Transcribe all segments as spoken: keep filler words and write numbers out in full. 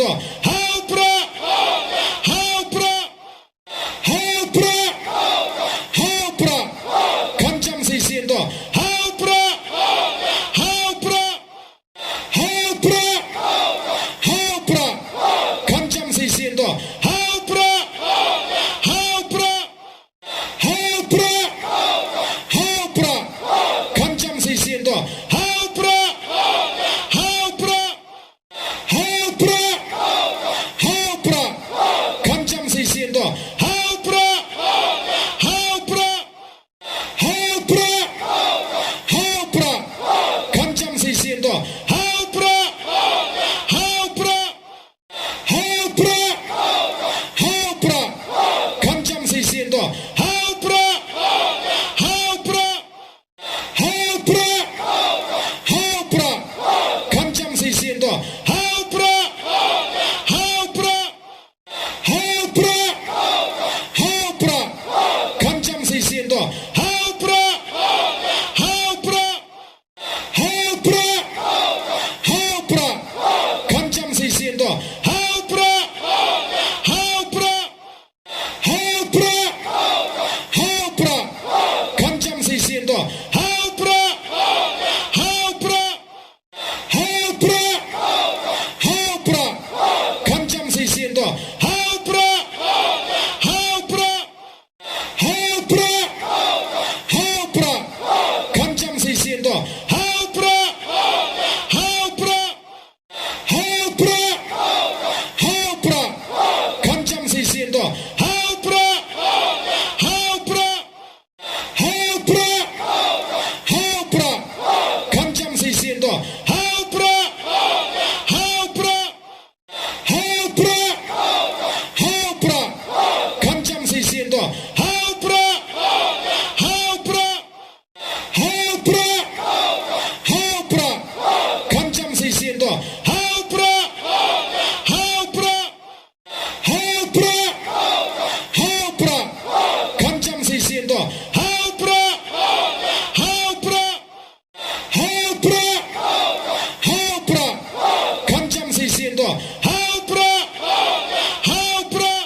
Ha u Prah! Ha u Prah! Ha u Prah! Ha u Prah! Kham jam shisien to. Ha u Prah! Ha u Prah! Ha u Prah! Ha u Prah! Kham jam shisien to. Ha u Prah! Ha u Prah! Ha u Prah! Ha u Prah! Kham jam shisien to. Ha u Prah! Ha u Prah! Ha u Prah! Ha u Prah! Kham jam shisien to. Ha u Prah! Ha u Prah! Ha u Prah! Ha u Prah! Kham jam shisien to. Ha u Prah! Ha u Prah! Ha u Prah! Ha u Prah! Kham jam shisien to. Ha u Prah! Ha u Prah! Ha u Prah! Ha u Prah! Kham jam shisien to. Ha u Prah! Ha u Prah! Ha u Prah! Ha u Prah! Kham jam shisien to. Ha u Prah! Ha u Prah! Ha u Prah! Ha u Prah! Kham jam shisien to. Ha u Prah! Ha u Prah! Ha u Prah! Ha u Prah! Kham jam shisien to. Ha u Prah! Ha u Prah! Ha u Prah! Ha u Prah! Kham jam shisien to. Ha u Prah! Ha u Prah! Ha u Prah! Ha u Prah! Kham jam shisien to. Ha u Prah! Ha u Prah! Ha u Prah! Ha u Prah! Kham jam shisien to. Ha u Prah! Ha u Prah! Ha u Prah! Ha u Prah! Kham jam shisien to. Ha u Prah! Ha u Prah! Ha u Prah! Ha u Prah! Kham jam shisien to. Ha u Prah! Ha u Prah! Ha u Prah! Ha u Prah! Kham jam shisien to. Ha u Prah! Ha u Prah! Ha u Prah! Ha u Prah! Kham jam shisien to. Ha u Prah! Ha u Prah! Ha u Prah! Ha u Prah! Kham jam shisien to. Ha u Prah! Ha u Prah!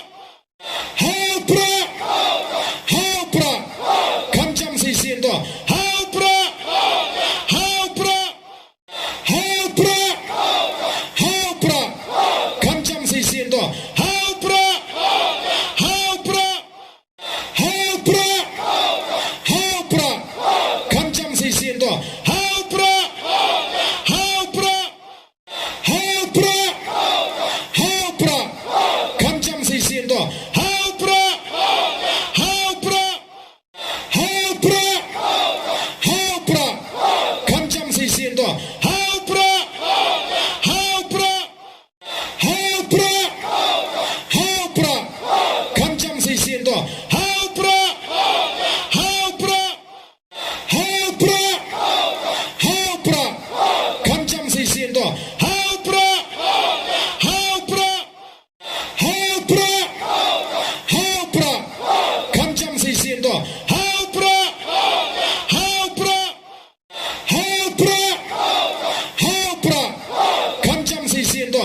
Ha u Prah! Ha u Prah! Kham jam shisien to. Ha u Prah! Ha u Prah! Ha u Prah! Ha u Prah! Kham jam shisien to. Ha u Prah! Ha u Prah! Ha u Prah! Ha u Prah! Kham jam shisien to. Ha u Prah! Ha u Prah! Ha u Prah! Ha u Prah! Kham jam shisien to. Ha u Prah! Ha u Prah! Ha u Prah! Ha u Prah! Kham jam shisien to. Ha u Prah! Ha u Prah! Ha u Prah! Ha u Prah! Kham jam shisien to. Ha u Prah! Ha u Prah! Ha u Prah! Ha u Prah! Kham jam shisien to. Ha u Prah! Ha u Prah! Ha u Prah! Ha u Prah! Kham jam shisien to. Ha u Prah! Ha u Prah! Ha u Prah! Ha u Prah! Kham jam shisien to.